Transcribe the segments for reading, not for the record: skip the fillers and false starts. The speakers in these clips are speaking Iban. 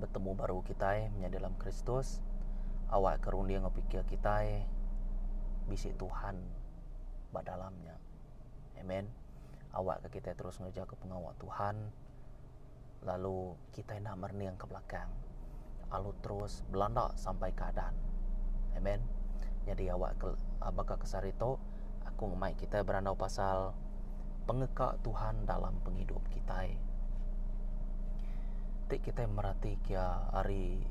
Betemu baru kitai menyadi dalam Kristus. Awakka runding enggau pikir kitai bisi Tuhan ba dalam nya. Amen. Awakka kitai terus ngerejaka pengawa Tuhan lalu kitai enda merening ke belakang lalu terus belanda sampai ke adan. Amen. Nyadi awakka baka ke sehari tu aku ngemai kitai berandau pasal pengeka Tuhan dalam pengidup kitai. Ti kitai merati kia ari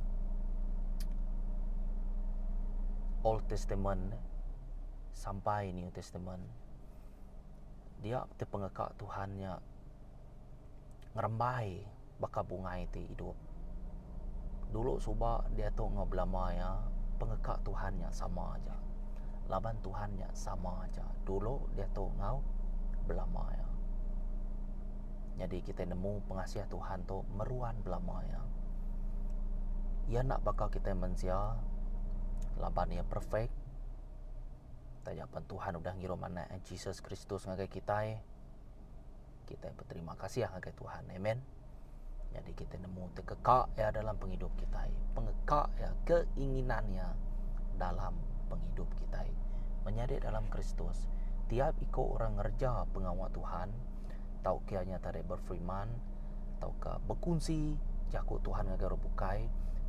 Old Testament sampai New Testament dia ti pengeka Tuhan nya ngerembai baka bungai ti idup. Dulu suba diatu enggau belama iya pengeka Tuhan nya sama aja. Laban Tuhan nya sama aja dulu diatu enggau belama iya. Nyadi kitai nemu pengasih Tuhan tu meruan belama iya. Iya enda baka kitai mensia laban iya perfect. Taja pen Tuhan udah ngirum anak iya Jesus Kristus ngagai kitai, kitai beterima kasih ngagai Tuhan. Amen. Nyadi kitai nemu tekeka iya dalam pengidup kitai, pengeka iya, keinginan iya dalam pengidup kitai. Menyadi dalam Kristus, tiap iku orang ngereja pengawa Tuhan tauka iya nya tadi berfirman tauka bekunsi jaku Tuhan ngagai orang bukai,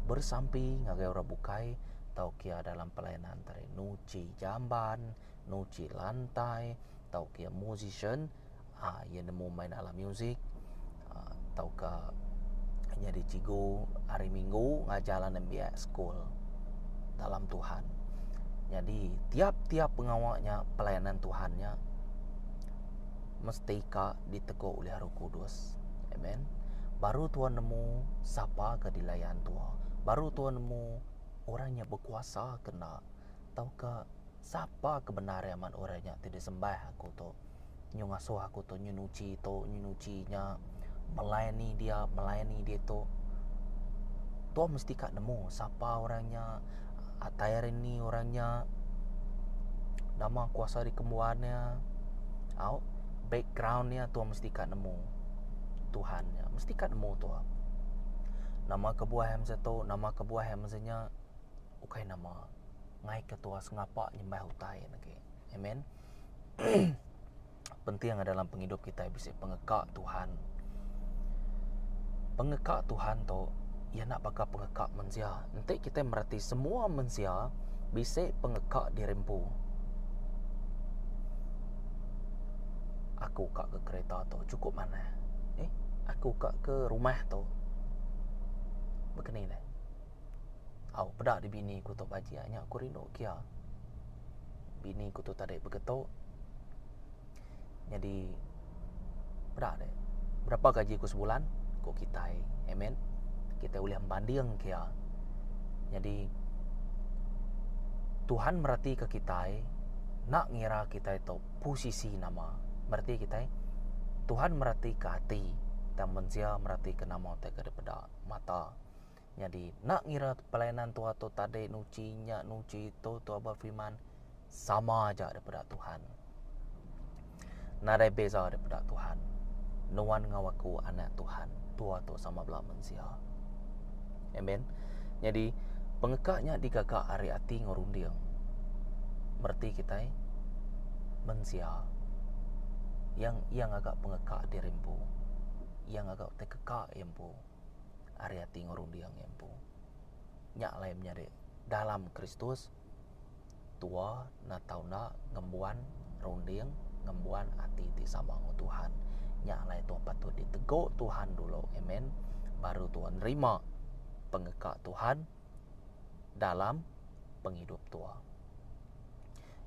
besampi ngagai orang bukai tauka iya dalam pelayanan tadi nuchi jamban, nuchi lantai tauka iya musician aaa iya nemu main alat music aaa tauka nyadi cikgu hari minggu ngajar nembiak sekul dalam Tuhan. Nyadi tiap tiap pengawa nya pelayanan Tuhan nya mesti ka ditegu ulih Roh Kudus. Amen. Baru tuan nemu sapa ke dilayan tua. Baru tuan nemu orang nya bekuasa ke enda tauka Sapa ke bendar amat orang nya ti disembah aku tu. Nyu ngasuh aku tu nyu nuchi tu nyu nuchi nya melayani dia melayani ditu. Tua mesti ka nemu sapa orang nya atai ari ni orang nya nama kuasa dikembuan iya au background iya tua mesti ka nemu Tuhan nya mesti ka nemu tua. Nama kebuah iya mesti tu nama kebuah iya mesti nya. Ukai nama ngai ke tua sengapa nyembah utai ne agi. Amen. Penting dalam pengidup kitai bisi pengeka Tuhan. Pengeka Tuhan tu iya enda baka pengeka mensia. Enti kitai mereti semua mensia bisi pengeka diri empu. Aku ka ke kereta tu chukup manah. Eh aku ka ke rumah tu. Bekeni ne. Au peda di bini ku tu bajik nya ku rindu kia. Bini ku tu tadi begetu nyadi peda deh berapa gaji ku sebulan ku kitai amen. Kitai ulih membanding kia. Nyadi Tuhan meratika kitai enda ngira kitai tu posisi nama. Mereti kitai Tuhan meratika ati tang mensia meratika nama ti ke dipeda mata. Nyadi enda ngira pelayanan tua tu tadi nuchi nya nuchi tu tua befirman sama aja daripada Tuhan. Nadai beza daripada Tuhan. Nuan enggau aku anak Tuhan. Tua tu sama bela mensia. Amen. Nyadi pengeka nya digaga ari ati enggau runding. Mereti kitai mensia yang iya ngaga pengeka diri empu. Iya ngaga utai keka iya empu. Ari ati enggau runding iya empu. Nya alai menyadi dalam Kristus tua enda tau enda ngembuan runding ngembuan ati ti sama enggau Tuhan. Nya alai tua patut ditegu Tuhan dulu amen baru tua nerima pengeka Tuhan dalam pengidup tua.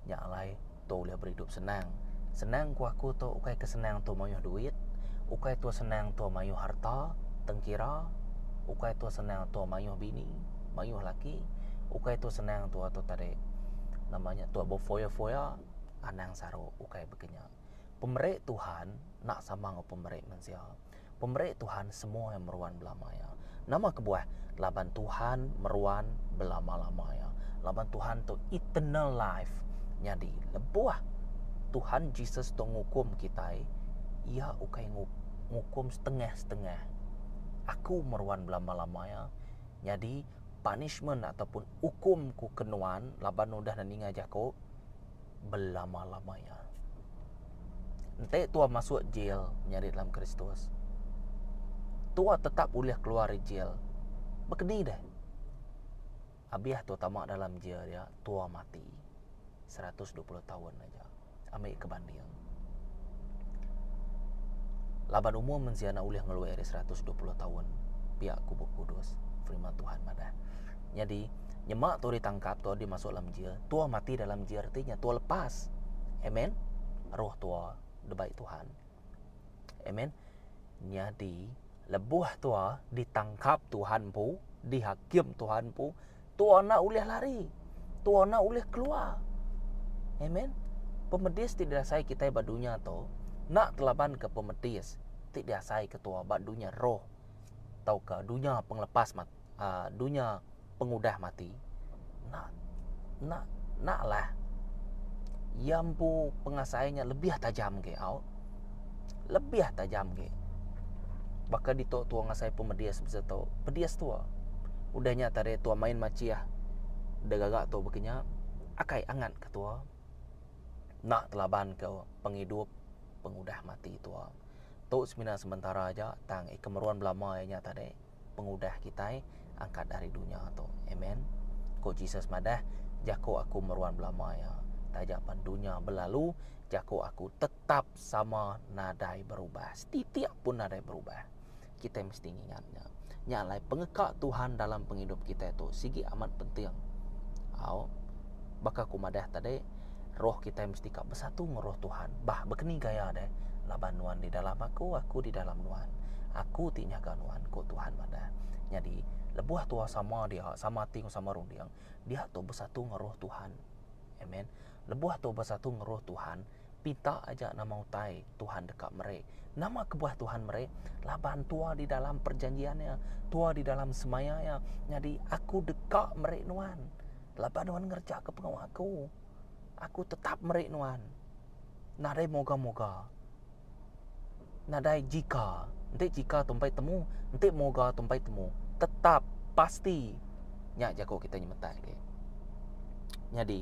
Nya alai tu ulih beridup senang. Senang ku aku tu ukai ke senang tu mayuh duit, ukai tu senang tu mayuh harta, tengkira, ukai tu senang tu mayuh bini, mayuh laki, ukai tu senang tu tu tadi nama nya tu befoya-foya anang saru ukai baka nya. Pemeri Tuhan enda sama enggau pemeri mensia. Pemeri Tuhan semua iya meruan belama iya. Nama kebuah? Laban Tuhan meruan belama-lama iya. Laban Tuhan tu eternal life. Nyadi lebuh Tuhan Jesus tu ngukum kitai, iya ukai ngukum setengah-setengah. Aku meruan belama-lama iya. Nyadi punishment ataupun ukum ku ke nuan laban udah neninga jaku belama-lama iya. Enti tua masuk jil menyadi dalam Kristus, tua tetap ulih keluar ari jil. Bekeni deh. Abih tua tama dalam jil dia, tua mati 120 taun aja. Ambi ke banding. Laban umur mensia enda ulih ngeluai ari 120 taun pia ku Bup Kudus, firman Tuhan madah. Nyadi, nyema tua ditangkap tua dimasuk dalam jil, tua mati dalam jil reti nya tua lepas. Amen. Roh tua dibai Tuhan. Amen. Nyadi, lebuh tua ditangkap Tuhan empu, dihakim Tuhan empu, tua enda ulih lari. Tua enda ulih keluar. Amen. Pemedis ti diasai kitai ba dunya tu enda telaban ke pemedis ti diasai ke tua ba dunya roh tauka dunya pengelepas uhh dunya pengudah mati. Enda enda enda lah. Iya empu pengasai nya lebih tajam agi au. Lebih tajam agi. Baka ditu tua ngasai pemedis bisi tu. Pedis tua. Udah nya tadi tua main machih da gaga tu baka nya akai angat ke tua. Enda telaban ke pengidup pengudah mati tua. Tu semina sementara aja tang ika meruan belama iya nya tadi. pengudah kitai angkat ari dunya tu. Amen. Ku Jesus madah, Jaku aku meruan belama iya. Taja pan dunya belalu, jaku aku tetap sama nadai berubah. Setitik pun nadai berubah. Kitai mesti ngingat nya. Nya alai pengeka Tuhan dalam pengidup kitai tu sigi amat penting. Au. Baka ku madah tadi, roh kitai mesti ka besatu enggau roh Tuhan. Bah, bekeni gaya deh? Laban nuan di dalam aku, aku di dalam nuan. Aku ti nyaga nuan, ku Tuhan madah. Nyadi, lebuh tua sama dia, sama ati enggau sama runding, dia tu besatu enggau roh Tuhan. Amen. Lebuh tua besatu enggau roh Tuhan, pinta aja nama utai Tuhan deka meri. Nama kebuah Tuhan meri? Laban tua di dalam perjanjian Iya, tua di dalam semaya Iya. Nyadi, aku deka meri nuan. Laban nuan ngerejaka pengawa aku, aku tetap meri nuan. Nadai moga-moga. Nadai jika. Enti jika tu empai temu, enti moga tu empai temu. Tetap pasti. Nya jaku kitai nyemetak agi. Nyadi,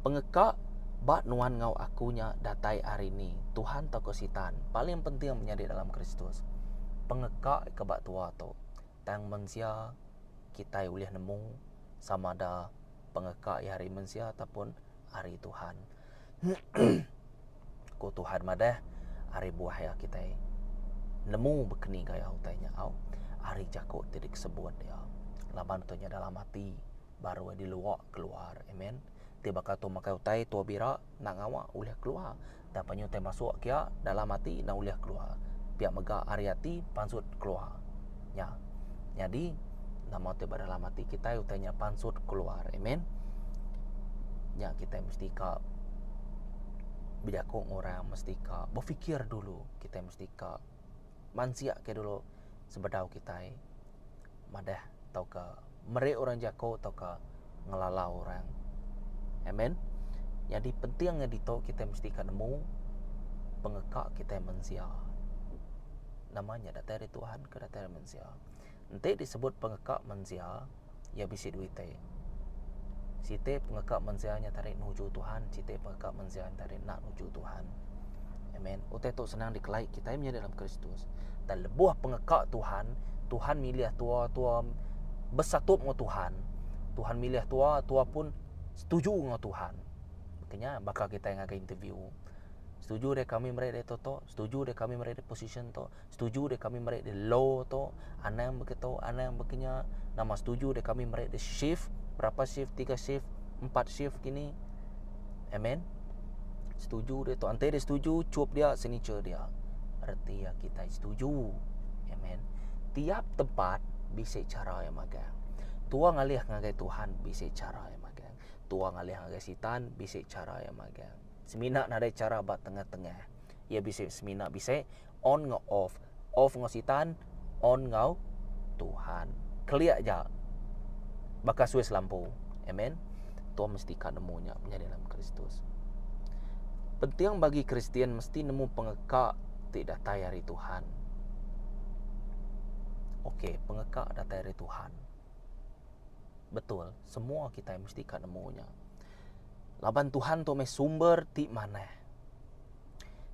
pengeka ba nuan enggau aku nya datai ari ni? Tuhan tauka Sitan? Paling penting menyadi dalam Kristus. Pengeka ke ba tua tu. Tang mensia kitai ulih nemu sama ada pengeka iya ari mensia ataupun ari Tuhan. Ku Tuhan madah ari buah iya kitai nemu bekeni gaya utai nya au ari jaku ti disebut iya. Laban tu nya dalam ati baru iya diluak keluar. Amen. Ti baka tu makai utai tua bira enda ngawa ulih keluar. Tang penyu tai masuk kia dalam ati enda ulih keluar. Pia mega ari ati pansut keluar. Nya. Nyadi nama ti ba dalam ati kitai utai nya pansut keluar. Amen. Nya kitai mesti ka bejaku ngan orang mesti ka befikir dulu. Kitai mesti ka mansik ke dulu sebedau kitai madah tauka meri orang jaku tauka ngelalau orang. Amen. Nyadi penting nya ditu kitai mesti ka nemu pengeka kitai mensia. Nama nya datai ari Tuhan ke datai ari mensia. Enti disebut pengeka mensia, iya bisi duit ti. Siti pengeka mensia nya tadi nuju Tuhan, siti pengeka mensia nya tadi enda nuju Tuhan. Amen. Utai tu senang dikelai kitai menyadi dalam Kristus. Dan lebuh pengeka Tuhan, Tuhan milih tua, tua besatup enggau Tuhan. Tuhan milih tua, tua pun setuju enggau Tuhan. Baka nya baka kitai ngagai interview. Setuju deh kami meri deh tu tu, setuju deh kami meri deh position tu, setuju deh kami meri deh low tu, anang begitu, anang beginya. Nama setuju deh kami meri deh shift, berapa shift, tiga shift, empat shift kini. Amen. Setuju deh tu, enti deh setuju, cup dia signature dia. Reti iya kitai setuju. Amen. Tiap tempat bisi chara iya magang. Tua ngalih ngagai Tuhan bisi chara iya magang. Tua ngalih ngagai sitan bisi chara iya magang. Semina nadai chara ba tengah-tengah. Iya bisi semina bisi on enggau off. Off enggau sitan, on enggau Tuhan. Kelia aja. Baka suis lampu. Amen. Tuan mesti ka nemu nya menyadi dalam Kristus. Penting bagi Kristian mesti nemu pengeka ti datai ari Tuhan. Okey, pengeka datai ari Tuhan. Betul, semua kitai mesti ka nemu nya. Laban Tuhan tu meh sumber ti manah.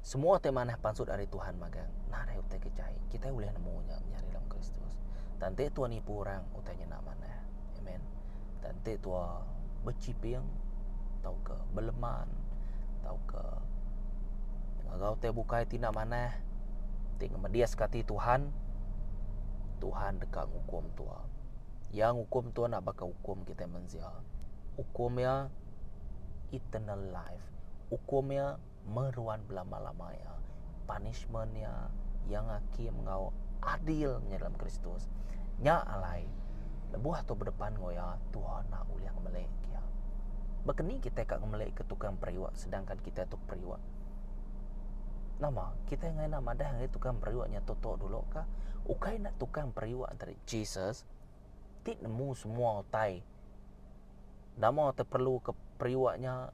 Semua ti manah pansut ari Tuhan magang. Nadai utai ke jai. Kitai ulih nemu nya menyadi dalam Kristus. Tang enti tua nipu orang, utai nya enda manah. Amen. Tang enti tua bechiping tauka beleman tauka ngaga utai bukai ti enda manah ti ngemediska ati Tuhan, Tuhan deka ngukum tua. Iya ngukum tua enda baka ukum kitai mensia. Ukum iya eternal life. Ukum iya meruan belama-lama iya. Punishment iya, iya ngakim enggau adil nya dalam Kristus. Nya alai lebuh tu bedepan enggau iya, tua enda ulih ngemelek iya. Baka ni kitai ka ngemelek ke tukang periuk sedangkan kitai tu periuk? Nama kitai enggai enda madah ngagai tukang periuk nya tutok dulu ka? Ukai enda tukang periuk entara Jesus ti nemu semua utai. Nama te perlu ke periuk nya,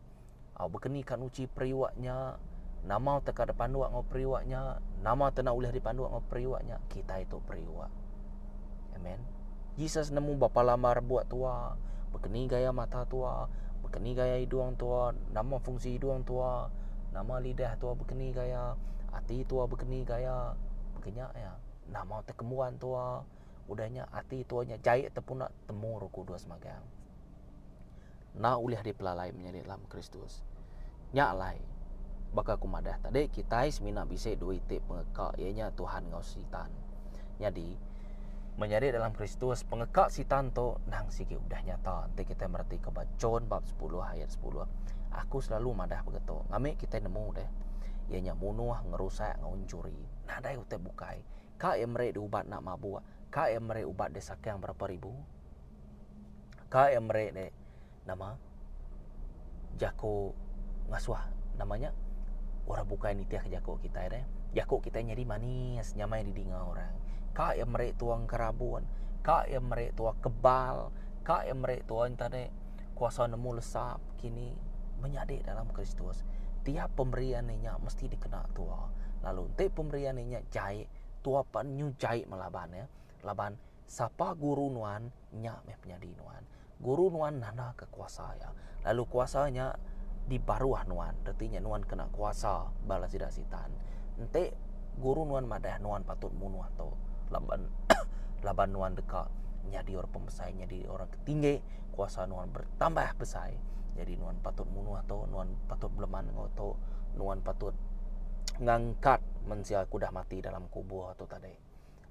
au baka ni ka nuchi periuk nya, nama te ka dipanduk enggau periuk nya, nama te enda ulih dipanduk enggau periuk nya, kitai tu periuk. Amen. Jesus nemu bapa lambar buk tua, baka ni gaya mata tua, baka ni gaya idung tua, nama fungsi idung tua, nama lidah tua baka ni gaya, ati tua baka ni gaya. Baka nya iya. Nama te kembuan tua udah nya ati tua nya jai te puna temu Roh Kudus magang. Enda ulih dipelalai menyadi dalam Kristus. Nya alai baka aku madah tadi kitai semina bisi dua iti pengeka iya nya Tuhan enggau Sitan. Nyadi menyadi dalam Kristus pengeka Sitan tu nang sigi udah nyata enti kitai meretika ba John bab sepuluh ayat sepuluh. Aku selalu madah begitu ngambi kitai nemu deh iya nya munuh, ngerusak enggau enchuri. Nadai utai bukai. Ka iya meri deh ubat enda mabuk. Ka iya meri ubat deh sakang berapa ribu. Ka iya meri deh nama jaku ngasuh nama nya orang bukai nitih ke jaku kitai deh. Jaku kitai nyadi manis nyamai didinga orang. Ka iya meri tuang kerabun. Ka iya meri tuang kebal. Ka iya meri tuang tadi kuasa nemu lesap kini menyadi dalam Kristus. Tiap pemberian inya mesti dikena tua. Lalu enti pemberian inya jai, tua pan nyu jai melaban iya. Laban sapa guru nuan, nya meh penyadi nuan. Guru nuan nanda ke kuasa iya. Lalu kuasa nya di baruh nuan. Reti nya nuan kena kuasa bala sida sitan. Enti guru nuan madah nuan patut munuh tu laban laban nuan deka nyadi orang pemesai, nyadi orang ke tinggi, kuasa nuan bertambah besai. Jadi nuan patut munuh tu, nuan patut beleman enggau tu, nuan patut ngangkat mensia ke udah mati dalam kubur tu tadi.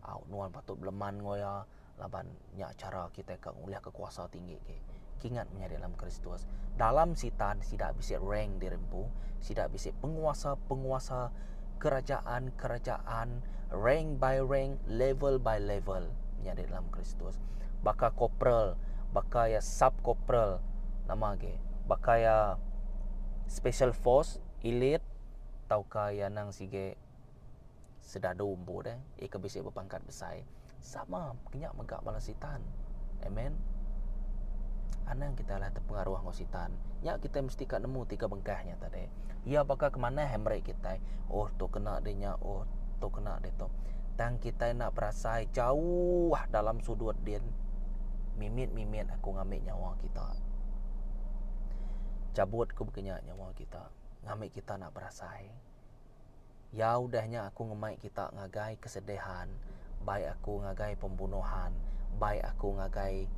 Au nuan patut beleman enggau iya laban nya chara kitai ke ngulihka kuasa tinggi agi. Kingat menyadi dalam Kristus. Dalam sitan sida bisi rank diri empu, sida bisi penguasa-penguasa kerajaan-kerajaan rank by rank, level by level menyadi dalam Kristus. Baka corporal, baka iya sub corporal nama agi, baka iya special force, elite tauka iya nang sige sedadu empu deh iya ke bisi bepangkat besai sama nya mega bala sitan amen anang kitai alah terpengaruh enggau sitan nya kitai mesti ka nemu tiga bengkah nya tadi iya baka ke manah meri kitai oh tu kena deh nya oh tu kena deh tu tang kitai enda berasai jauh dalam sudut din mimit mimit aku ngambi nyawa kita chabut ku baka nya nyawa kita ngambi kita enda berasai. Ya udah nya aku ngemai kita ngagai kesedihan, bai aku ngagai pembunuhan, bai aku ngagai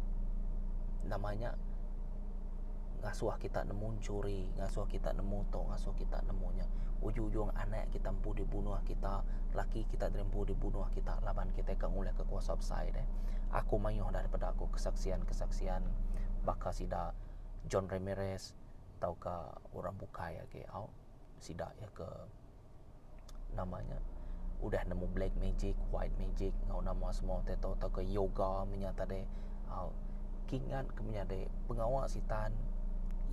nama nya ngasuh kita nemu enchuri, ngasuh kita nemu tu, ngasuh kita nemu nya. Ujung-ujung anak kita empu dibunuh kita, laki kita diri empu dibunuh kita laban kita ka ngulihka kuasa besai deh. Aku mayuh daripada aku kesaksian-kesaksian baka sida John Ramirez tauka orang bukai agi au. Sida iya ke nama nya udah nemu black magic, white magic enggau nama semua utai tu tauka yoga menya tadi au kingat ke menyadi pengawa sitan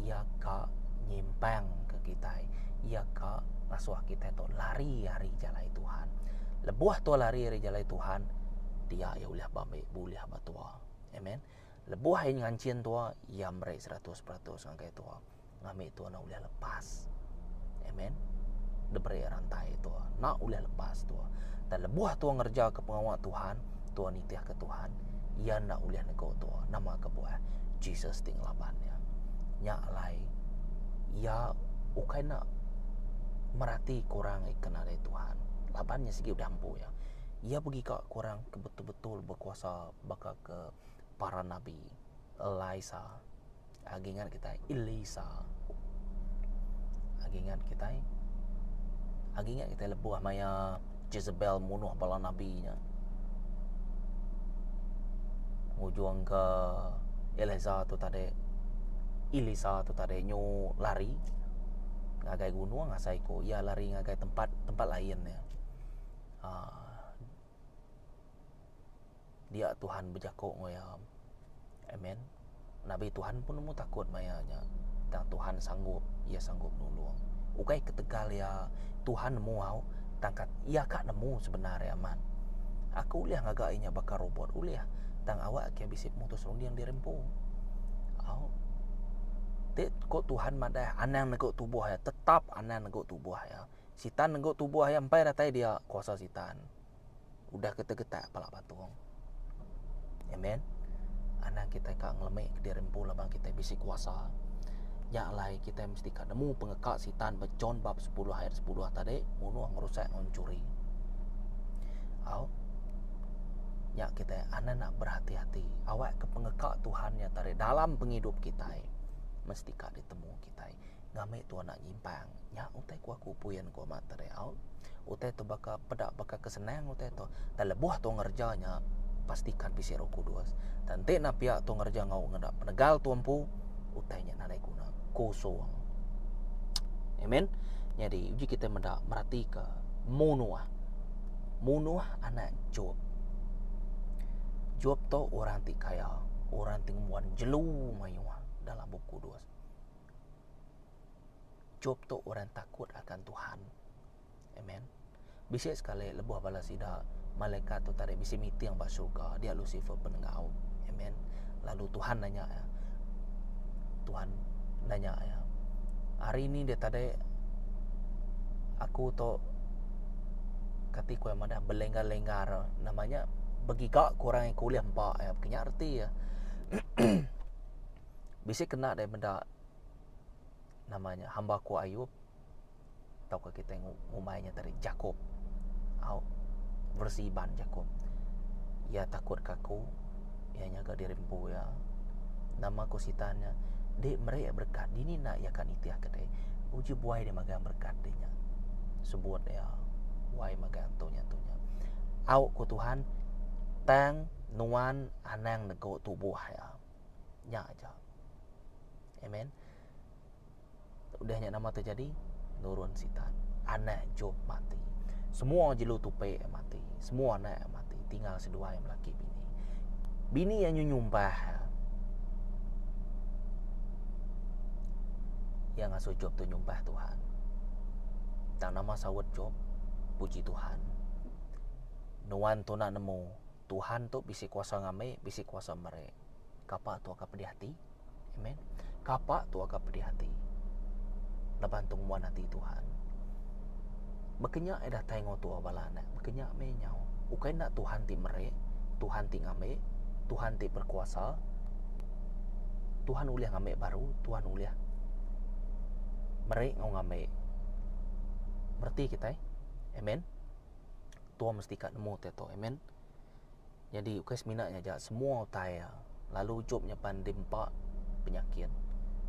iya ka nyimpang ke kitai iya ka ngasuh kitai tu lari ari jalai Tuhan. Lebuh tua lari ari jalai Tuhan dia iya ulih ba bulih ba tua. Amen. Lebuh iya nganchin tua iya meri 100% ngagai tua. Ngambi tua enda ulih lepas. Amen. Diberi rantai tua. Enda ulih lepas tua. Dan lebuh tua ngereja ke pengawa Tuhan, tua nitih ke Tuhan, iya enda ulih nego tua. Nama kebuah? Jesus ti ngelaban iya. Nya alai iya ukai enda merati ke orang ke nadai Tuhan laban iya sigi udah empu iya. Iya begiga ke orang ke betul-betul bekuasa baka ke para nabi Elisa. Agi ingat kitai Elisa. Agi ingat kitai. Agi ingat kitai lebuh maya Jezebel munuh bala nabi nya. Ngujung ke Elisa tu tadi Elisa tu tadi nyu lari ngagai gunung asai ku iya lari ngagai tempat tempat lain iya. Aaa Dia Tuhan bejaku enggau iya. Amen. Nabi Tuhan pun nemu takut maya nya. Tang Tuhan sanggup, iya sanggup nulung. Ukai ketegal iya Tuhan nemu au, tang ka iya ka nemu sebenar iya amat. Aku ulih ngaga iya nya baka robot ulih, tang awak ke bisi pemutus runding diri empu. Au. Ti ku Tuhan madah anang negu tubuh iya, tetap anang negu tubuh iya. Sitan negu tubuh iya empai datai dia kuasa sitan. Udah getak-getak pala batung. Amen. Anang kitai ka ngelemi kediri empu laban kitai bisi kuasa. Nya alai kitai mesti ka nemu pengeka sitan ba John bab sepuluh ayat sepuluh tadi munuh ngerusak enggau enchuri. Au. Nya kitai anang nak berhati-hati awak ke pengeka Tuhan nya tadi dalam pengidup kitai mesti ka ditemu kitai. Ngambi tua enda nyimpang. Nya utai ku aku puin ku amat tadi au. Utai tu baka peda baka ke senang utai tu. Tang lebuh tu ngereja nya pastikan bisi roh kudus. Tang enti ne pia tu ngereja enggau ngena penegal tu empu utai nya nadai guna. Kosong. Amen. Nyadi uji kitai meda meratika munuh. Munuh anak Job. Job tu orang ti kaya, orang ti ngembuan jelu mayuh dalam bup kudus. Job tu orang takut akan Tuhan. Amen. Bisi sekali lebuh bala sida malaikat tu tadi bisi meeting ba surga, dia Lucifer pen enggau. Amen. Lalu Tuhan nanya iya. Tuhan nanya iya. Hari ni dia tadi aku tu kati ku iya madah belenggar-lenggar nama nya begiga ku orang ke ulih empa iya. Nya reti iya. Bisi kena deh meda nama nya hamba ku Ayub tauka kitai ngumbai nya tadi Jakob. Au versi Iban Jakob. Iya takut ka aku, iya nyaga diri empu iya. Nama ku sitan nya dek meri iya berekat dini enda iya ka nitih ka dek. Uji buai deh magang berekat dek nya. Sebut iya buai magang tu nya tu nya. Au ku Tuhan tang nuan anang nego tubuh iya. Nya aja. Amen. Udah nya nama terjadi? Nurun sitan. Anak Job mati. Semua jelu tupi mati. Semua anak mati. Tinggal seduai melaki bini. Bini iya nyu nyumpah. Iya ngasuh Job tu nyumpah Tuhan. Tang nama saut Job? Puji Tuhan. Nuan tu enda nemu Tuhan tu bisi kuasa ngambi, bisi kuasa meri. Kapa tu aka pedih ati? Amen. Kapa tu aka pedih ati? Laban tu ngembuan ati Tuhan. Baka nya iya datai enggau tua bala anak. Baka nya meh nyau. Ukai enda Tuhan ti meri, Tuhan ti ngambi, Tuhan ti berkuasa. Tuhan ulih ngambi baru, Tuhan ulih meri enggau ngambi. Mereti kitai? Amen. Tua mesti ka nemu utai tu. Amen. Nyadi ukai semina nya aja semua utai iya lalu Job nya pan diempa penyakit.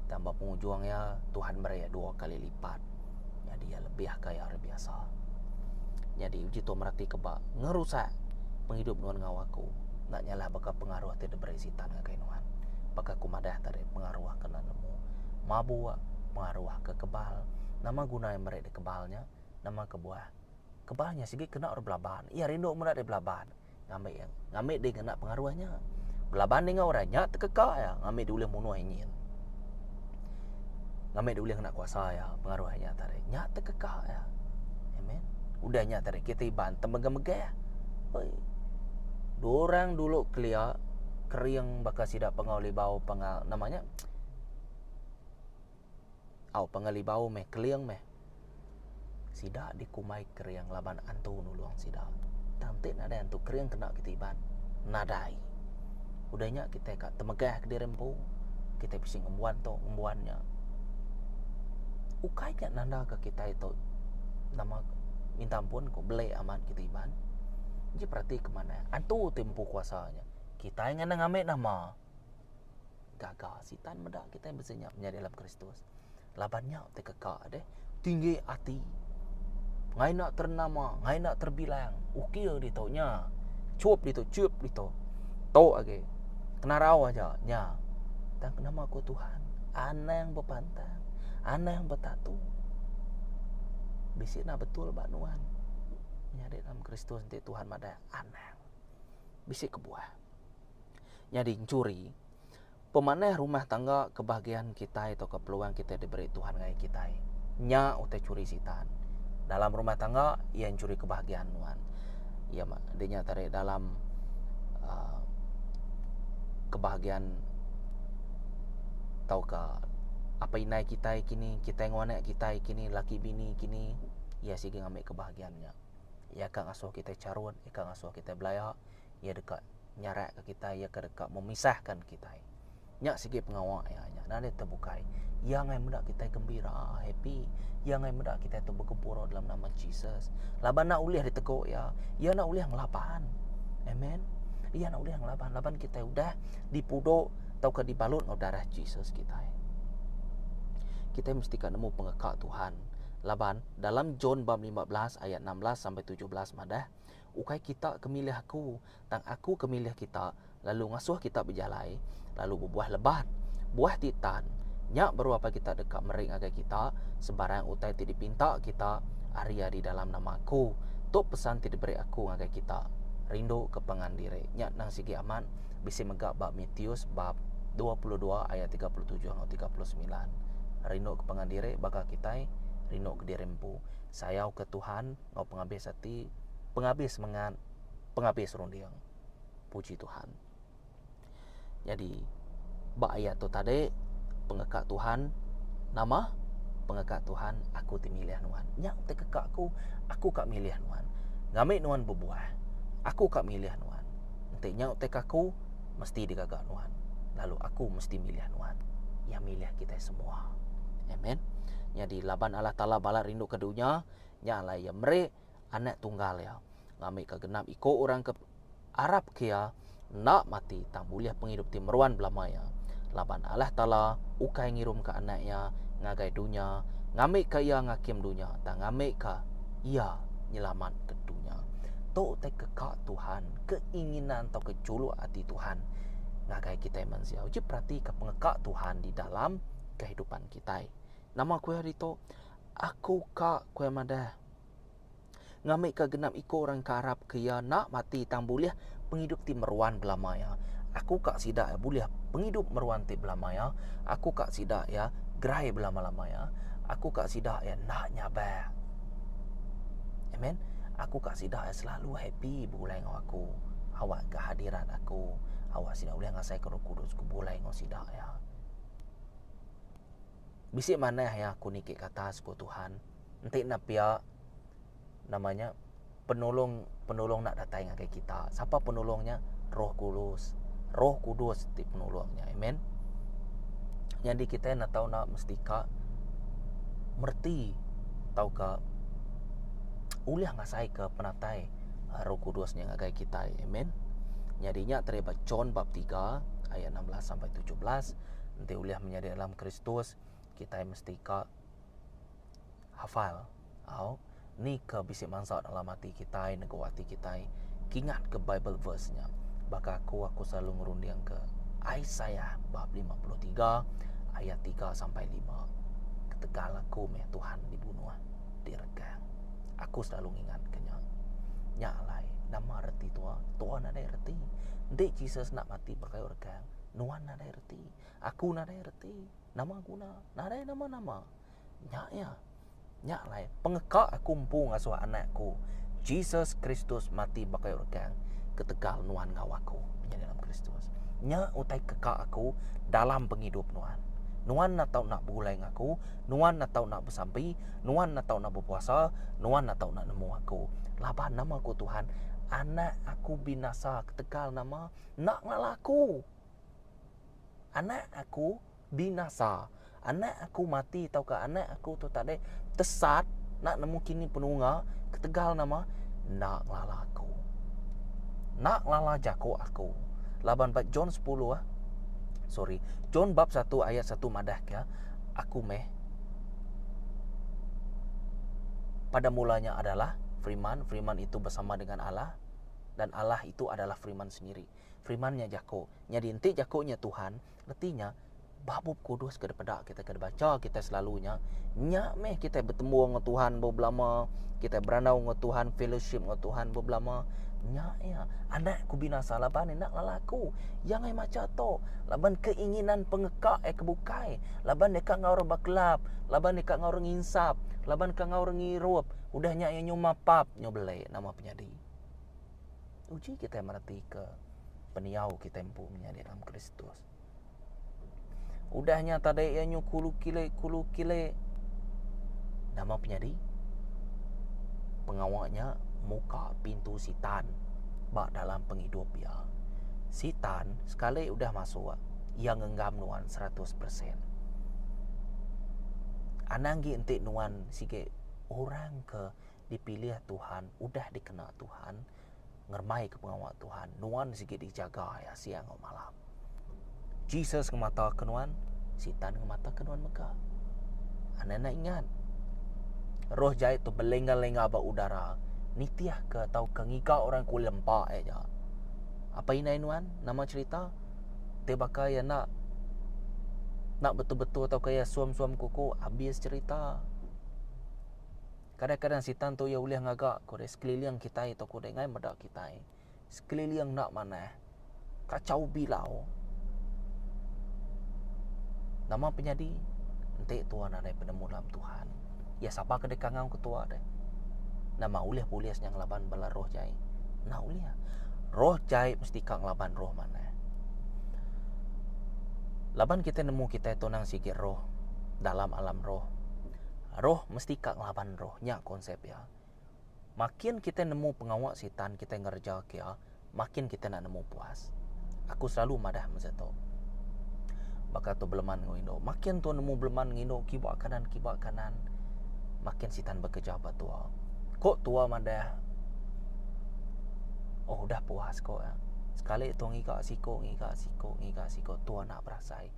Tang ba pengujung iya Tuhan meri iya dua kali lipat. Nyadi iya lebih kaya ari biasa. Nyadi uji tua mereti ke ba ngerusak pengidup nuan enggau aku enda nyalah baka pengaruh ti diberi sitan ngagai nuan. Baka ku madah tadi pengaruh kena nemu mabuk, pengaruh ke kebal. Nama guna iya meri kebal nya? Nama kebuah? Kebal nya sigi kena orang belaban. Iya rindu meda deh belaban. Ngambi iya. Ngambi deh ngena pengaruh nya. Belaban deh enggau orang nya tekeka iya. Ngambi deh ulih munuh ingin. Ngambi deh ulih ngena kuasa iya pengaruh nya tadi. Nya tekeka iya. Amen. Udah nya tadi kita Iban temegah-megah. Oi. Orang dulu kelia kering baka sida pengau libau pengal nama nya. Au pengelibau meh keling meh. Sida dikumbai kering laban antu nulung sida. Tang enti nadai antu kering kena kitai Iban, nadai. Udah nya kitai ka temegah kediri empu. Kitai bisi ngembuan tu, ngembuan nya. Ukai nya nanda ka kitai tu nama minta ampun ku beli amat kitai Iban. Ji perati ke manah antu ti empu kuasa nya. Kitai ngena ngambi nama gaga sitan meda kitai bisi nya menyadi dalam Kristus. Laban nya ti keka deh tinggi ati. Ngai enda ternama, ngai enda terbilang. Ukir ditu nya. Chup ditu, chup ditu. Tu agi. Kenarau aja nya. Tang nama ku Tuhan, anang bepantang, anang betatu. Bisi enda betul ba nuan. Menyadi dalam Kristus enti Tuhan madah anang. Bisi kebuah. Nyadi enchuri Pemanah rumah tangga kebahagiaan kitai tauka peluang kitai diberi Tuhan ngagai kitai. Nya utai churi sitan. Dalam rumah tangga iya enchuri kebahagiaan nuan. Iya dinya tadi dalam uhh kebahagiaan tauka apai indai kitai kini, kitai enggau anak kitai kini, laki bini kini iya sigi ngambi kebahagiaan nya. Iya ka ngasuh kitai charut, iya ka ngasuh kitai belaya. Iya deka nyarakka kitai, iya ke deka memisahka kitai. Nya sigi pengawa iya nya. Nadai tebukai. Iya ngai meda kitai gembira, happy. Iya ngai meda kitai tu begempuru dalam nama Jesus. Laban enda ulih ditegu iya. Iya enda ulih ngelaban. Amen. Iya enda ulih ngelaban laban kitai udah dipudu tauka dibalut enggau darah Jesus kitai. Kitai mesti ka nemu pengeka Tuhan. Laban dalam John bab 15 ayat 16 sampai 17 madah, Ukai kita ke milih aku, tang aku ke milih kita lalu ngasuh kita bejalai lalu bebuah lebat, buah ti tan. Nya baru apai kita deka meri ngagai kita sebarang utai ti dipinta kita ari iya di dalam nama aku. Tu pesan ti diberi aku ngagai kita, rindu ke pangan diri. Nya endang sigi amat bisi mega ba Matius bab 22 ayat 37 enggau 39. Rindu ke pangan diri baka kitai rindu ke diri empu. Sayau ke Tuhan. Enggau pengabis ati, pengabis semengat, pengabis runding. Puji Tuhan. Nyadi ba ayat tu tadi pengeka Tuhan nama? Pengeka Tuhan aku ti milih nuan. Nya ti keka aku, aku ka milih nuan. Ngambi nuan bebuah. Aku ka milih nuan. Enti nya utai ke aku mesti digaga nuan. Lalu aku mesti milih nuan. Iya milih kitai semua. Amen. Nyadi laban Allah Taala balat rinduka dunya, Nya alai iya meri Anak Tunggal iya, ngambika genap iku orang ke arapka iya enda mati tang bulih pengidup ti meruan belama iya. Laban Allah Taala ukai ngirumka Anak Iya ngagai dunya ngambika Iya ngakim dunya, tang ngambika Iya nyelamatka dunya. Tu utai ke ka Tuhan, keinginan tauka juluk ati Tuhan ngagai kitai mensia. Uji peratika pengeka Tuhan di dalam kehidupan kitai. Nama ku iya ditu? Aku ka, ku iya madah. Ngambika genap iku orang ke arapka iya enda mati tang bulih pengidup ti meruan belama iya. Aku ka sida iya bulih pengidup meruan ti belama iya. Aku ka sida iya gerai belama-lama iya. Aku ka sida iya enda nyabak. Amen. Aku ka sida iya selalu happy begulai enggau aku. Awak kehadiran aku, awak sida ulih ngasaika Roh Kudus ku begulai enggau sida iya. Bisi manah iya aku niki ke atas ku Tuhan. Enti enda pia nama nya penolong penolong enda datai ngagai kita. Sapa penolong nya? Roh Kudus. Roh Kudus ti penolong nya. Amen. Nyadi kitai enda tau enda mesti ka mereti tauka ulih ngasaika penatai Roh Kudus nya ngagai kitai. Amen. Nyadi nya tereba John bab 3 ayat 16 sampai 17. Enti ulih menyadi dalam Kristus, kitai mesti ka hafal au ni ke bisi mansa dalam ati kitai negu ati kitai kingat ke Bible verse nya. Baka aku, aku selalu ngerunding ke Isaiah bab 53 ayat 3 sampai 5. Ketegal aku meh Tuhan dibunuh, diregang. Aku selalu ngingat ke nya. Nya alai nama reti tua? Tua nadai reti. Enti Jesus enda mati ba kayu regang, Nuan nadai reti. Aku nadai reti. Nama guna? Nadai nama-nama. Nya iya. Nya alai pengeka aku empu ngasuh anak aku, Jesus Kristus mati ba kayu regang ketegal nuan enggau aku nyadi dalam Kristus. Nya utai keka aku dalam pengidup nuan. Nuan enda tau enda begulai enggau aku, nuan enda tau enda besampi, nuan enda tau enda bepuasa, nuan enda tau enda nemu aku. Laban nama ku Tuhan, anak aku binasa ketegal nama Enda ngelala aku. Anak aku. Binasa. Anak aku mati tauka anak aku tu tadi tesat enda nemu kini penunga ketegal nama enda ngelala aku. Enda ngelala jaku aku. Laban ba John sepuluh sorry John bab satu ayat satu madahka aku meh pada mulanya adalah Firman, Firman itu bersama dengan Allah dan Allah itu adalah Firman sendiri. Firman nya jaku. Nyadi enti jaku nya Tuhan, Reti nya, ba Bup Kudus ke dipeda kitai ke dibacha kitai selalu nya, nya meh kitai betemu enggau Tuhan bebelama, kitai berandau enggau Tuhan, fellowship enggau Tuhan bebelama. Nya iya, anak ku binasa laban enda ngelala aku. Iya ngai macha tu laban keinginan pengeka iya ke bukai, laban deka enggau orang bekelab, laban deka enggau orang nginsap, laban ka enggau orang ngirup, udah nya iya nyu mapap, nyu beli nama penyadi. Uji kitai meretika pendiau kitai empu menyadi dalam Kristus. Udah nya tadi iya nyu kulu kili kulu kili. Nama penyadi? Pengawa nya muka pintu sitan ba dalam pengidup iya. Sitan sekali udah masuk, iya ngenggam nuan 100%. Anang agi enti nuan sigi orang ke dipilih Tuhan, udah dikena Tuhan ngeremai ke pengawa Tuhan, nuan sigi dijaga iya siang enggau malam. Jesus ngemata ke nuan, sitan ngemata ke nuan mega. Anang enda ingat, roh jai tu belenga-lenga ba udara nitih ke tauka ngiga orang ke ulih lempa iya aja. Apai indai nuan, nama cherita? Ti baka iya enda enda betul-betul tauka iya suam-suam kuku, abis cherita. Kadang-kadang sitan tu iya ulih ngaga ko deh sekeliling kitai tau ko deh ngai meda kitai. Sekeliling enda manah. Kachau bilau. Nama penyadi enti tua nadai penemu dalam Tuhan. Iya sapa ke deka ngau ke tua deh. Nama ulih polis nya ngelaban bala roh jai. Enda ulih. Roh jai mesti ka ngelaban roh manah. Laban kitai nemu kitai tu nang sigi roh dalam alam roh. Roh mesti ka ngelaban roh. Nya konsep iya. Makin kitai nemu pengawa sitan kitai ngereja ke iya, makin kitai enda nemu puas. Aku selalu madah masa tu. Baka tu beleman enggau indu. Makin tua nemu beleman enggau indu kiba kanan kiba kanan, makin sitan bekereja ba tua. Ko tua madah, oh udah puas ko iya. Sekali tua ngiga siko ngiga siko ngiga siko tua enda berasai.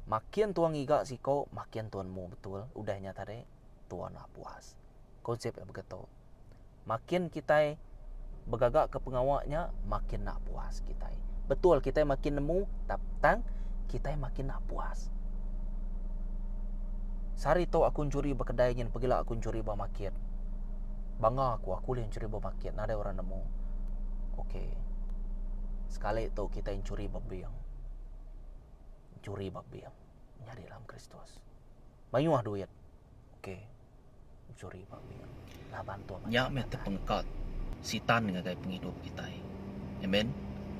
Makin tua ngiga siko, makin tua nemu betul udah nya tadi tua enda puas. Konsep iya begitu. Makin kitai begaga ke pengawa nya, makin enda puas kitai. Betul kitai makin nemu tang kitai makin enda puas. Sehari tu aku enchuri ba kedai nyin pegila aku enchuri ba market. Banga aku, aku ulih enchuri ba market nadai orang nemu. Okey. Sekali tu kitai enchuri ba bank. Enchuri ba bank nyadi dalam Kristus. Mayuh duit. Okey. Enchuri ba bank laban tu Nya meh tepengka sitan ngagai pengidup kitai. Amen.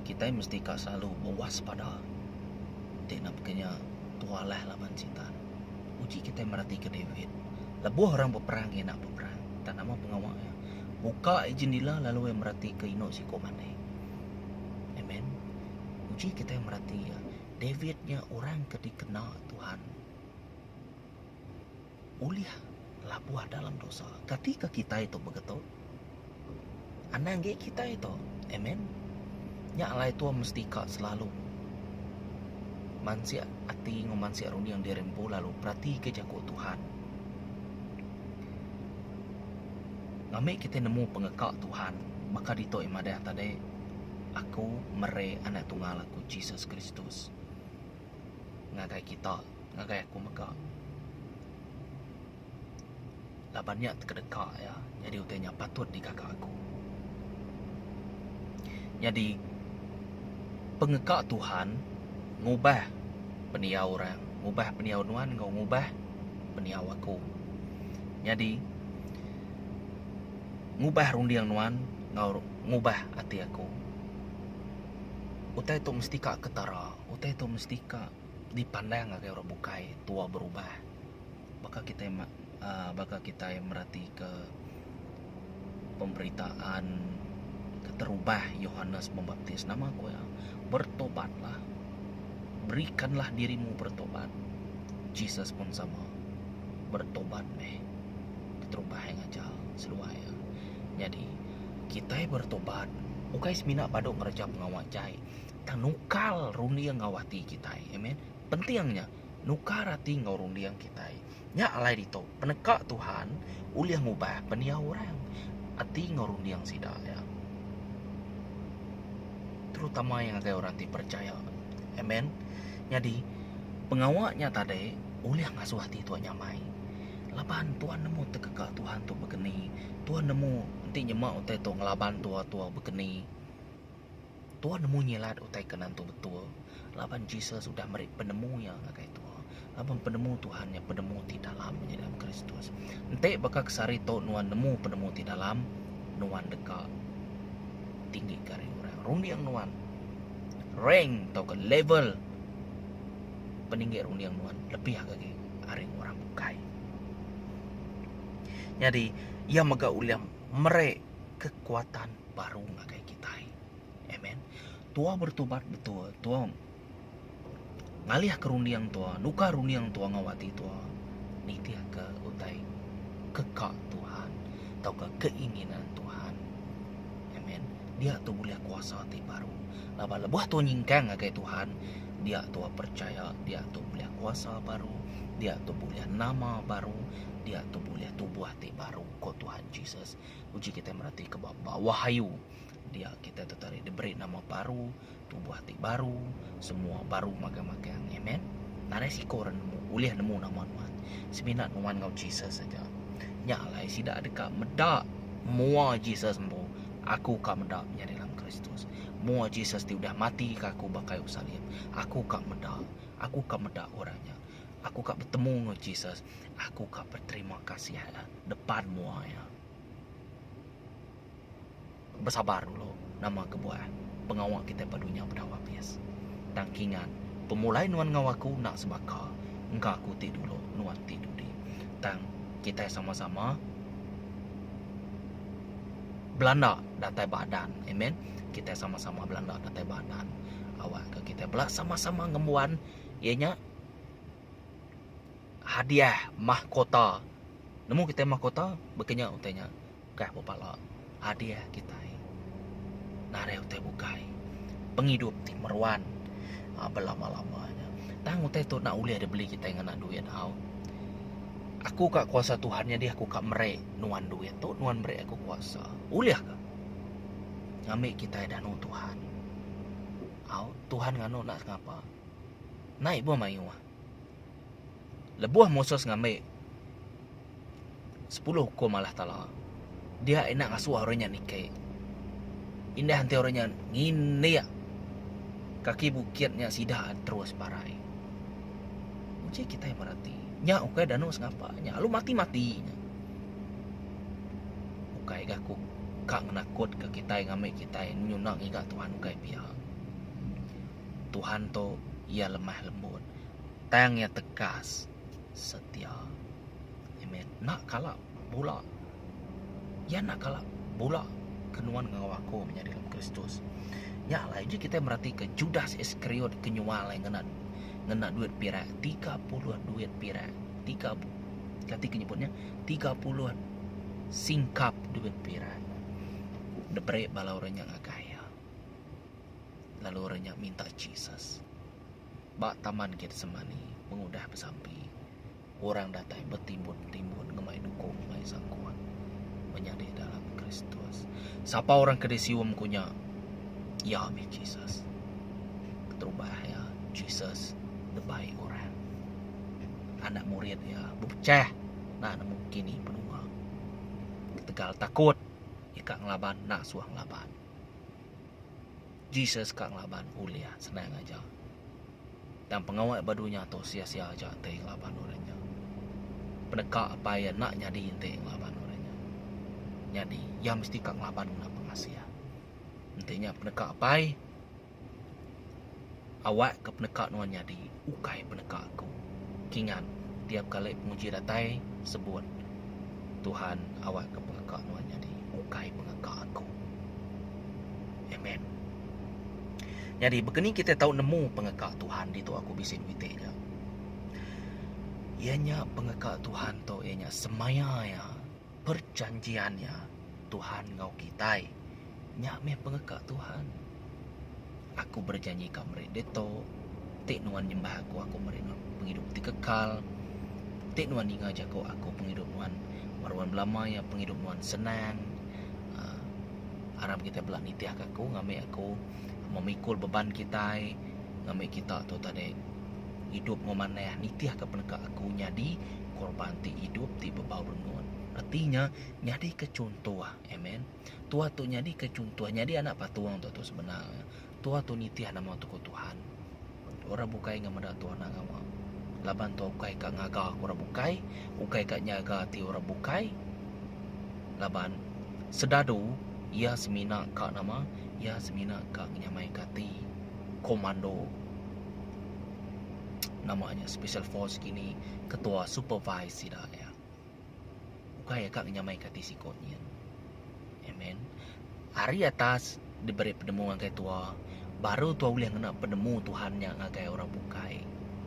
Kitai mesti ka selalu bewaspada. Enti enda pekenya nya tualah laban sitan. Uji kitai meratika David. Lebuh orang beperang iya enda beperang. Tang nama pengawa iya? Buka iya jendela lalu iya meratika indu siku mandi. Amen. Uji kitai merati iya, David nya orang ke dikena Tuhan ulih labuh dalam dosa. Kati ke kitai tu begitu? Anang agi kitai tu. Amen. Nya alai tua mesti ka selalu mansik ati enggau mansik runding diri empu lalu peratika jaku Tuhan. Ngambi kitai nemu pengeka Tuhan baka ditu iya madah tadi. Aku meri Anak Tunggal Aku, Jesus Kristus, ngagai kita, ngagai aku mega. Laban nya tekedeka iya, nyadi utai nya patut digaga aku. Nyadi, pengeka Tuhan ngubah pendiau orang, ngubah pendiau nuan enggau ngubah pendiau aku. Nyadi, ngubah runding nuan enggau ngubah ati aku. Utai tu mesti ka ketara, utai tu mesti ka dipandang ngagai orang bukai tua berubah. Baka kitai uhh baka kitai meratika pemberitaan keterubah Yohanes Pembaptis nama ku iya bertobatlah. Berikanlah dirimu bertobat. Jesus pun sama bertobat meh keterubah iya ngajar seduai iya. Nyadi kitai bertobat ukai semina badu ngereja pengawa jai tang nukar runding enggau ati kitai. Amen. Penting nya nukar ati enggau runding kitai. Nya alai ditu peneka Tuhan ulih ngubah pendiau orang ati enggau runding sida iya. Terutama iya ngagai orang ti percaya. Amen. Nyadi pengawa nya tadi ulih ngasuh ati tuan nyamai. Laban tuan nemu tekeka Tuhan tu bekeni. Tuan nemu enti nyema utai tu ngelaban tua tua bekeni. Tuan nemu nyilat utai ke nentu betul laban Jesus udah meri penemu iya ngagai tua. Laban penemu Tuhan nya penemu ti dalam nya dalam Kristus. Enti baka ke sehari tu nuan nemu penemu ti dalam, nuan deka tinggi ke ari orang. Runding nuan, rank tauka level peninggi runding nuan lebih agi ari orang bukai. Nyadi iya mega ulih meri kekuatan baru ngagai kitai. Amen. Tua bertubat betul, tua ngalih ke runding tua, nukar runding tua enggau ati tua nitih ke utai ke ka Tuhan tauka keinginan Tuhan. Amen. Dia tu bulih kuasa ti baru. Laban lebuh tua nyingkang ngagai Tuhan, dia tua percaya dia tu bulih kuasa baru, dia tu bulih nama baru, dia tu bulih tubuh ti baru ko Tuhan Jesus. Uji kitai mereti ke ba Wahyu dia kitai tu tadi diberi nama baru, tubuh ti baru, semua baru magang-magang. Amen. Nadai siko orang nemu, ulih nemu nama nuan. Semina nuan enggau Jesus aja. Nya alai sida deka meda mua Jesus empu. Aku ka meda nya dalam Kristus. Mua Jesus ti udah mati ke aku ba kayu salib. Aku ka meda. Aku ka meda orang nya. Aku ka betemu enggau Jesus. Aku ka beterima kasih depan mua iya. Besabar dulu nama kebuah pengawa kitai ba dunya bedau abis. Tang kingat, pemulai nuan enggau aku enda sebaka engka aku ti dulu nuan ti dudi. Tang kitai sama-sama belanda datai ba adan. Amen. Kitai sama-sama belanda datai ba adan. Awakka kitai bela sama-sama ngembuan iya nya hadiah mahkota. Nemu kitai mahkota baka nya utai nya. Ukai bepala hadiah kitai nadai utai bukai pengidup ti meruan aaa belama-lama nya. Tang utai tu enda ulih dibeli kitai ngena duit au. Aku ka kuasa Tuhan nyadi aku ka meri nuan duit tu nuan meri aku kuasa. Ulih ka ngambi kitai danu Tuhan. Au Tuhan nganu enda sengapa. Nai ibuh mayuh. Lebuh Moses ngambi sepuluh ukum Allah Taala, dia enda ngasuh orang nya niki. Indah enti orang nya ngindik kaki bukit nya sida terus parai. Uji kitai mereti, nya ukai danu sengapa nya lalu mati-mati nya. Ukai ga ku ka ngenakutka kitai ngambi kitai nyuna ngiga Tuhan ukai pia. Tuhan tu iya lemah lembut tang iya tegas setia. Amen. Enda kala bula. Iya enda kala bula ke nuan enggau aku menyadi dalam Kristus. Nya alai uji kitai meratika Judas Iskariot ke nyual iya ngena ngena duit pirak 30 duit pirak. Tiga kati ke nyebut nya 30 singkap duit pirak. Diberi bala orang nya ngagai iya. Lalu orang nya minta Jesus ba Taman Getsemani pengudah besampi. Orang datai betimbun-timbun ngemai dukung ngemai sangkuh menyadi dalam Kristus. Sapa orang ke disium ku nya? Iya mih Jesus. Keterubah iya, Jesus debai orang. Anak murid iya bepechah enda nemu kini penunga. Ketegal takut iya ka ngelaban enda suah ngelaban. Jesus ka ngelaban ulih senang aja. Tang pengawa ba dunya tu sia-sia aja enti ngelaban orang nya. Peneka apai iya enda nyadi enti ngelaban orang nya. Nyadi, iya mesti ka ngelaban ngena pengasih. Enti nya peneka apai, awakka peneka nuan nyadi ukai peneka aku. Kingat, tiap kali penguji datai, sebut, Tuhan awakka pengeka nuan nyadi ukai pengeka aku. Amen. Nyadi baka ni kitai tau nemu pengeka Tuhan ditu aku bisi duit ti nya. Iya nya pengeka Tuhan tu iya nya semaya iya, perjanjian iya Tuhan enggau kitai. Nya meh pengeka Tuhan. Aku berjanji ka meri ditu, ti nuan nyembah aku, aku meri nuan pengidup ti kekal. Ti nuan ninga jaku aku pengidup nuan meruan belama iya, pengidup nuan senang. uhh Aram kitai bela nitih ka aku ngambi aku memikul beban kitai ngambi kita tu tadi idup enggau manah nitih ka peneka aku nyadi korban ti idup ti bebau rengut. Reti nya nyadi ke chunto. Amen. Tua tu nyadi ke chunto nyadi anak patung tu tu sebenar ne. Tua tu nitih nama tu ku Tuhan. Orang bukai enggau meda tua enda ngawa. Laban tua ukai ka ngaga ke orang bukai, ukai ka nyaga ati orang bukai. Laban sedadu iya semina ka nama iya semina ka ngenyamaika ati komando nama nya special force kini ketua supervise sida iya. Ukai iya ka ngenyamaika ati siko nyin. Amen. Ari atas diberi penemu ngagai tua baru tua ulih ngena penemu Tuhan nya ngagai orang bukai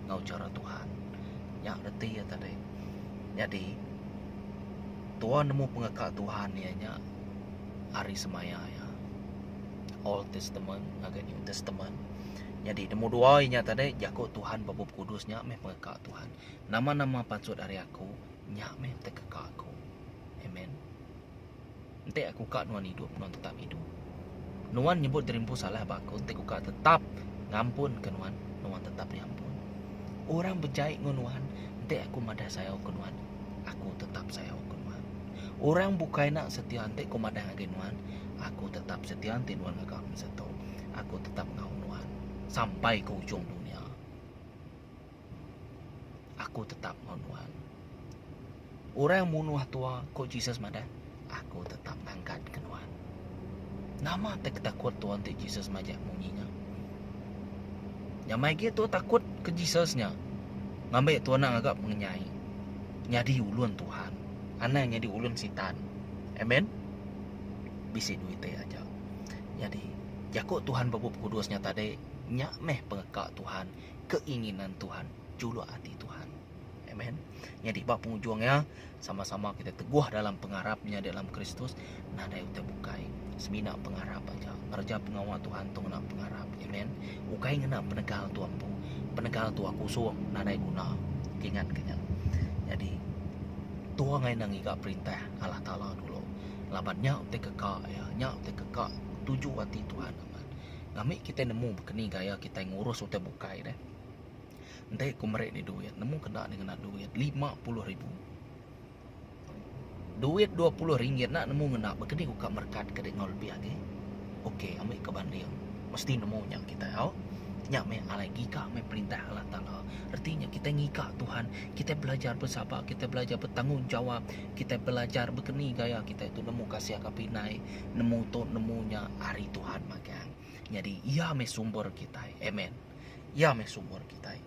enggau chara Tuhan. Nya reti iya tadi. Nyadi tua nemu pengeka Tuhan iya nya ari semaya iya. Old Testament ngagai New Testament. Nyadi nemu dua iya nya tadi jaku Tuhan ba Bup Kudus nya meh pengeka Tuhan. Nama-nama pansut ari aku nya meh tekeka aku. Amen. Enti aku ka nuan idup, nuan tetap idup. Nuan nyebut diri empu salah ba aku, enti aku ka tetap ngampun ke nuan, nuan tetap diampun. Orang bejai enggau nuan, enti aku madah sayau ke nuan, aku tetap sayau ke nuan. Orang bukai enda setia enti ku madah ngagai nuan, aku tetap setia enti nuan ngaga masa tu. Aku tetap enggau nuan sampai ke ujung dunya. Aku tetap enggau nuan. Orang munuh tua, ku Jesus madah, aku tetap ngangkatka nuan. Nama ti ketakut tua enti Jesus majak munyi nya? Nyamai agi tua takut ke Jesus nya. Ngambi tua enda ngaga pengenyai. Nyadi ulun Tuhan. Anang nyadi ulun Sitan. Amen. Bisi duit ti aja. Nyadi, jaku Tuhan ba Bup Kudus nya tadi, nya meh pengeka Tuhan, keinginan Tuhan, juluk ati Tuhan. Amen. Nyadi ba pengujung iya, sama-sama kita teguh dalam pengarap nya dalam Kristus, nadai utai bukai. Semina pengarap aja. Ngereja pengawa Tuhan tu ngena pengarap. Amen. Ukai ngena penegal tu empu. Penegal tu kusung, nadai guna. Kingat ke nya. Nyadi, tua ngai nang ngiga perintah Allah Taala dulu. Laban nya utai keka iya, nya utai keka tuju ati Tuhan amat. Ngambi kitai nemu bekeni gaya kitai ngurus utai bukai deh. Enti ku meri ni duit, nemu kena ni ngena duit 50 ribu. Duit 20 ringgit enda nemu ngena bekeni ku ka merekat ke dek enggau lebih agi. Okey ambi ke banding mesti nemu nya kitai au. Nya meh alai giga meh perintah Allah Taala. Reti nya kitai ngiga Tuhan, kitai belajar besabar, kitai belajar betanggungjawab, kitai belajar bekeni gaya kitai tu nemu kasih ka pindai, nemu tu nemu nya ari Tuhan magang. Nyadi iya meh sumber kitai. Amen. Iya meh sumber kitai.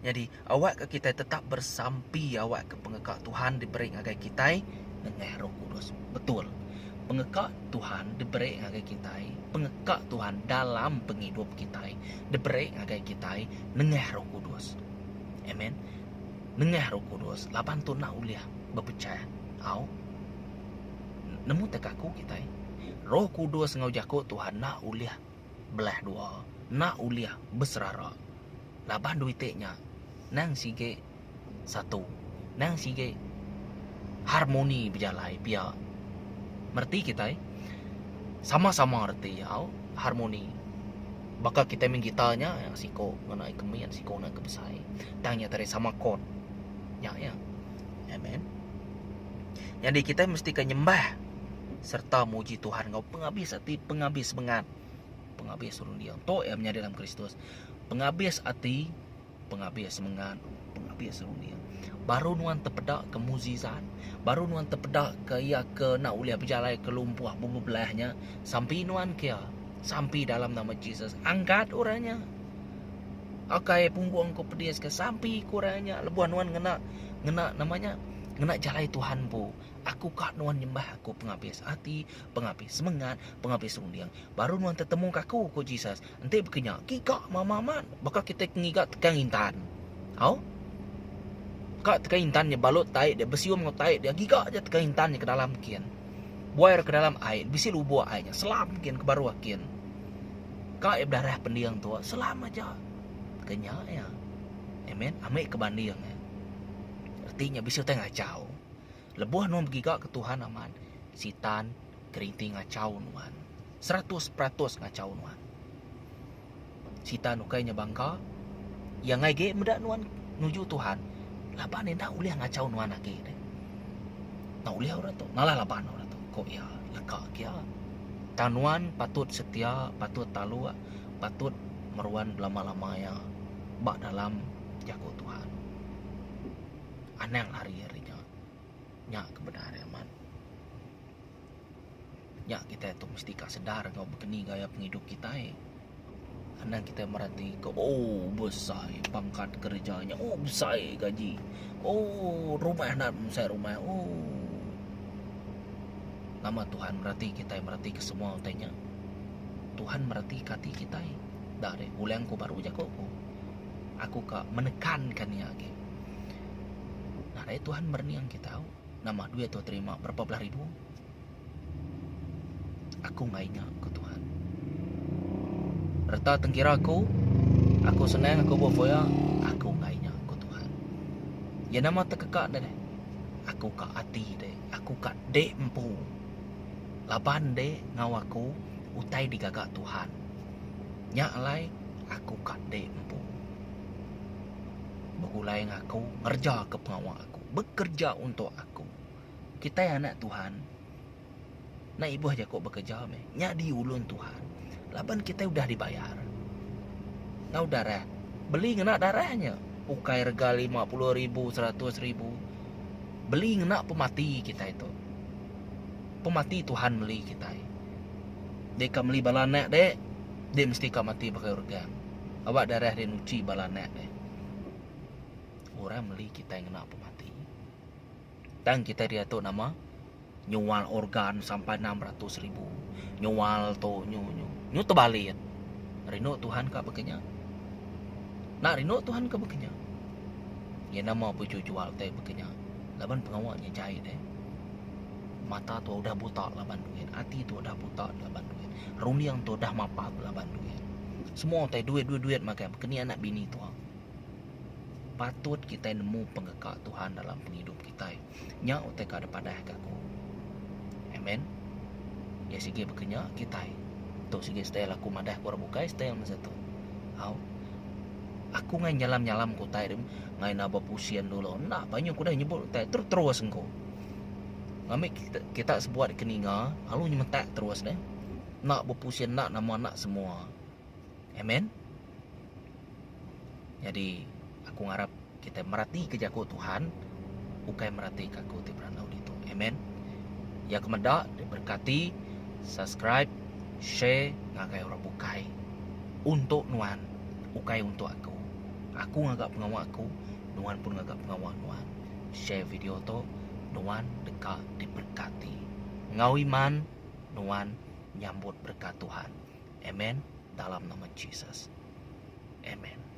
Nyadi awakka kitai tetap bersampi awakka pengeka Tuhan diberi ngagai kitai nengah Roh Kudus. Betul. Pengeka Tuhan diberi ngagai kitai, pengeka Tuhan dalam pengidup kitai diberi ngagai kitai nengah Roh Kudus. Amen. Nengah Roh Kudus laban tu enda ulih bepechah. Au. Nemu teka aku kitai. Roh Kudus enggau jaku Tuhan enda ulih belah dua, enda ulih beserara. Laban dua iti nya nang sigi satu, nang sigi harmoni bejalai pia. Mereti kitai sama-sama reti au harmoni. Baka kitai main gitar nya siko ngena ke mit siko ngena ke besai. Tang nya tadi sama chord. Nya iya. Amen. Nyadi kitai mesti ka nyembah sereta muji Tuhan enggau pengabis ati, pengabis semengat, pengabis runding. Tu iya menyadi dalam Kristus. Pengabis ati, pengabis semengat, pengabis runding. Baru nuan tepeda ke mukjizat, baru nuan tepeda ke iya ke enda ulih bejalai ke lumpuh bebelah nya, sampi nuan ke iya. Sampi dalam nama Jesus. Angkat orang nya. Akai punggung ku pedis ke sampi ku orang nya lebuh nuan ngena ngena nama nya ngena jalai Tuhan empu. Aku ka nuan nyembah aku pengabis ati, pengabis semengat, pengabis runding. Baru nuan tetemu ka aku, ku Jesus. Enti baka nya, giga mama amat baka kitai ke ngiga tekang intan. Au. Ka tekai intan nya balut tai dia besium enggau tai dia giga aja tekai intan nya ke dalam kin. Buai ra ke dalam ai bisi lubuk ai nya selam kin ke baruh kin. Ka iya bedarah pending tu selam aja. Ke nya iya. Amen ami ke banding iya. Reti nya bisi utai ngachau. Lebuh nuan begiga ke Tuhan amat sitan gerinti ngachau nuan. 100% ngachau nuan. Sitan ukai nya bangka, iya enggai agi meda nuan nuju Tuhan laban iya enda ulih ngachau nuan agi deh. Enda ulih orang tu, ngalah laban orang tu, ku iya leka ke iya. Tang nuan patut setia, patut taluk, patut meruan belama-lama iya ba dalam jaku Tuhan. Anang lari ari nya. Nya ke bendar iya amat. Nya kitai tu mesti ka sedar enggau bekeni gaya pengidup kitai. Anang kitai merati ke oh besai pangkat kereja nya oh besai gaji oh rumah enda besai rumah oh. Nama Tuhan merati kitai merati ke semua utai nya. Tuhan merati ke ati kitai. Da deh ulang ku baru jaku ku. Aku ka menekankan iya agi. Nadai Tuhan merening kita. Nama duit tu terima berapa belah ribu. Aku enggai nya, ku Tuhan. Reta tengkira aku, aku senang aku befoya, aku enggai nya, ku Tuhan. Ya nama tekeka deh. Aku ka ati deh, aku ka dek empu. Laban dek ngau aku utai digaga Tuhan. Nya alai aku ka dek empu. Begulai ngaku ngereja ke pengawa aku, bekerja untuk aku. Kitai anak Tuhan. Enda ibuh jaku bekereja meh. Nyadi ulun Tuhan. Laban kitai udah dibayar. Enggau darah. Beli ngena darah nya. Ukai rega 50 ribu, 100 ribu. Beli ngena pemati kitai tu. Pemati Tuhan meli kitai. Dek ka meli bala anak dek, dek mesti ka mati baka regang. Awak darah dek nuchi bala anak dek. Orang meli kitai ngena pemati. Tang kitai diatu nama nyual organ sampai 600 ribu. Nyual tu nyu nyu. Nyu tebalit. Rindu Tuhan ka baka nya. Nak rindu Tuhan ka baka nya. Ya nama puju jual tai baka nya. Laban pengawa nya jai deh. Mata tu udah buta laban duit. Ati tu udah buta laban duit. Runding tu udah mapap laban duit. Semua tai duit duit duit makai. Baka ni anak bini tua. Patut kitai nemu pengeka Tuhan dalam pengidup kitai. Nya utai ka dipadah ka aku. Amen. Ya sigi baka nya kitai. Tu sigi style aku madah ke orang bukai style masa tu. Au. Aku ngai nyalam-nyalam ke utai tu ngai naba pusin dulu. Enda panyu ku udah nyebut utai terus terus engku. Ngambi kita, kita sebuat ke ninga lalu nyemetak terus deh. Enda bepusin enda nama enda semua. Amen. Nyadi aku ngarap kitai meratika jaku Tuhan ukai meratika aku ti berandau ditu. Amen. Iya ke meda diberkati, subscribe, share ngagai orang bukai. Untuk nuan, ukai untuk aku. Aku ngaga pengawa aku, nuan pun ngaga pengawa nuan. Share video tu, nuan deka diberkati. Enggau iman, nuan nyambut berkat Tuhan. Amen. Dalam nama Jesus. Amen.